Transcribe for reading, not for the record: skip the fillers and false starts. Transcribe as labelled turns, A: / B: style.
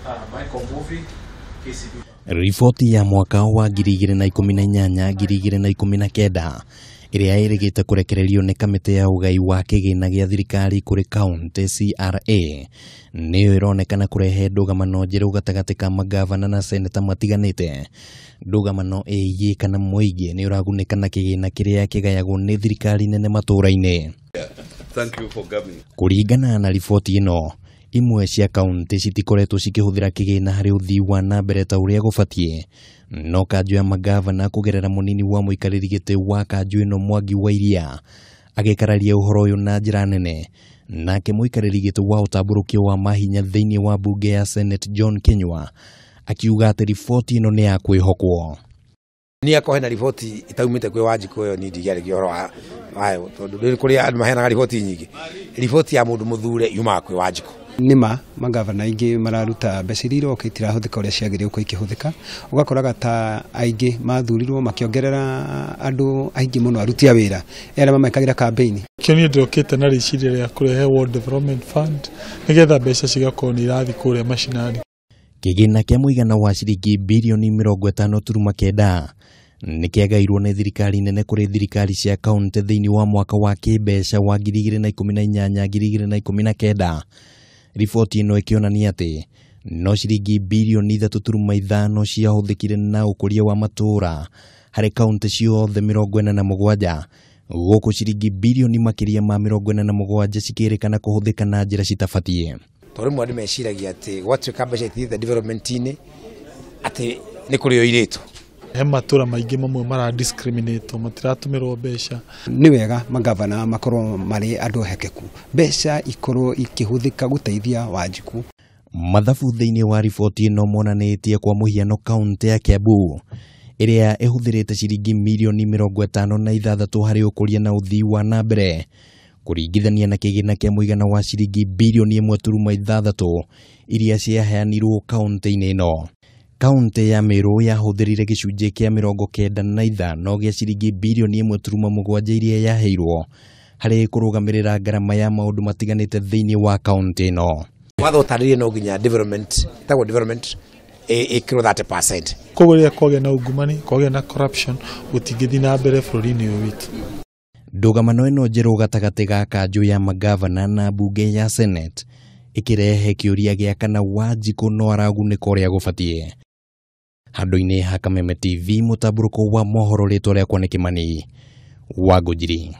A: Michael Mbuvi, KCB.
B: Riboti ya mwaka wa 2018 2019 ĩrĩa ĩrĩgĩte kũrekererio nĩ kamĩtĩ ya ũgai wa kĩgĩna gĩa thirikari kũrĩ kaũntĩ CRA nĩyo ĩronekana kũrehe ndũgamano njerũ gatagatĩ ka magavana na seneta matiganĩte. Ndũgamano ĩgiĩ kana mũingĩ nĩ ũragunĩka na kĩgĩna kĩrĩa kĩgayagwo nĩ thirikari nene matũũra-inĩ.
C: Thank you for coming.
B: Kũringana na riboti ĩno, imwe cia kaũntĩ citikoretwo cikĩhũthĩra kĩgĩna harĩ ũthii wa na mbere ta ũrĩa gũbatiĩ, no kanjũ ya magavana kũgerera mũnini wa mũikarĩri gĩtĩ wa kanjũ ĩno Mwangi wa Iria agĩkararia ũhoro ũyũ na njĩra nene. Nake mũikarĩri gĩtĩ wa ũtambũrũkio wa mahinya thĩinĩ wa mbunge ya Senate John Kinyua akiuga atĩ riboti ĩno nĩ ya kwĩhokwo.
D: Niĩ akorwo hena riboti itaumĩte kwĩ Wanjikũ ĩyo niĩ ndingĩarĩria ũhoro wayo tondũ nĩ kũrĩ andũ maheanaga riboti nyingĩ. Riboti ya mũndũ mũthure yumaga kwĩ Wanjikũ.
E: Nĩma magavana aingĩ mararuta mbeca iria iroka itirahũthĩka ũrĩa ciagĩrĩirwo gũkorwo ikĩhũthĩka, ũgakoraga ta aingĩ mathurirwo makĩongerera andũ aingĩ mũno aruti a wĩra arĩa mamekagĩra campaign.
F: Kĩo niĩ ndĩrokĩte na rĩciria rĩa kũrehe World Development Fund nĩgetha mbeca cigakorwo nĩ irathiĩ kũrĩa macinani.
B: Kĩgĩna kĩa mũigana wa ciringi birioni 50.9 nĩ kĩagairwo nĩ thirikari nene kũrĩ thirikari cia kaũntĩ thĩinĩ wa mwaka wa kĩmbeca wa 2018 2019. Riboti ĩno ĩkĩonania atĩ no ciringi birioni 3.5 ciahũthĩkire na ũkũria wa matũũra harĩ kaũntĩ ciothe 47, gũkũ ciringi birioni makĩria ma 47 cikĩrĩkana kũhũthĩka na njĩra citabatiĩ.
D: Tondũ rĩmwe andũ meciragia atĩ gwatuĩka mbeca itithiĩte development-inĩ atĩ nĩ kũrĩo irĩtwo.
F: He matũra maingĩ mamwe mara discriminate matiratũmĩrwo mbeca.
E: Nĩ wega magavana makorwo marĩ andũ ehokeku, mbeca ikorwo ikĩhũthĩka gũteithia Wanjikũ.
B: Mathabu thĩinĩ wa riboti ĩno monanĩtie kwa mũhiano kaũntĩ ya Kiambu ĩrĩa ĩhũthĩrĩte ciringi mirioni 56 harĩ ũkũria na ũthii wa na mbere kũringithania na kĩgĩna kĩa mũigana wa ciringi birioni 1.6 iria ciaheanirwo kaũntĩ-inĩ ĩno. Kaũntĩ ya Meru yahũthĩrire gĩcunjĩ kĩa 95 gĩa ciringi birioni 1.7 iria yaheirwo harĩ kũrũgamĩrĩra ngarama ya maũndũ matiganĩte thĩinĩ wa kaũntĩ ĩno.
D: Watho ũtarĩrie no nginya development, ĩtagwo development ĩkĩrwo 30%.
F: Koguo rĩrĩa kwagĩa na ungumani, kwagĩa na corruption, gũtingĩthiĩ na mbere bũrũri-inĩ ũyũ witũ.
B: Ndũgamano ĩno njerũ gatagatĩ ga kanjũ ya magavana na mbunge ya Senate ĩkĩrehe kĩũria gĩa kana Wanjikũ no aragunĩka ũrĩa gũbatiĩ. Handũ-inĩ ha Kameme TV, mũtambũrũko wa mohoro, rĩtwa rĩakwa nĩ Kĩmani wa Ngũnjiri.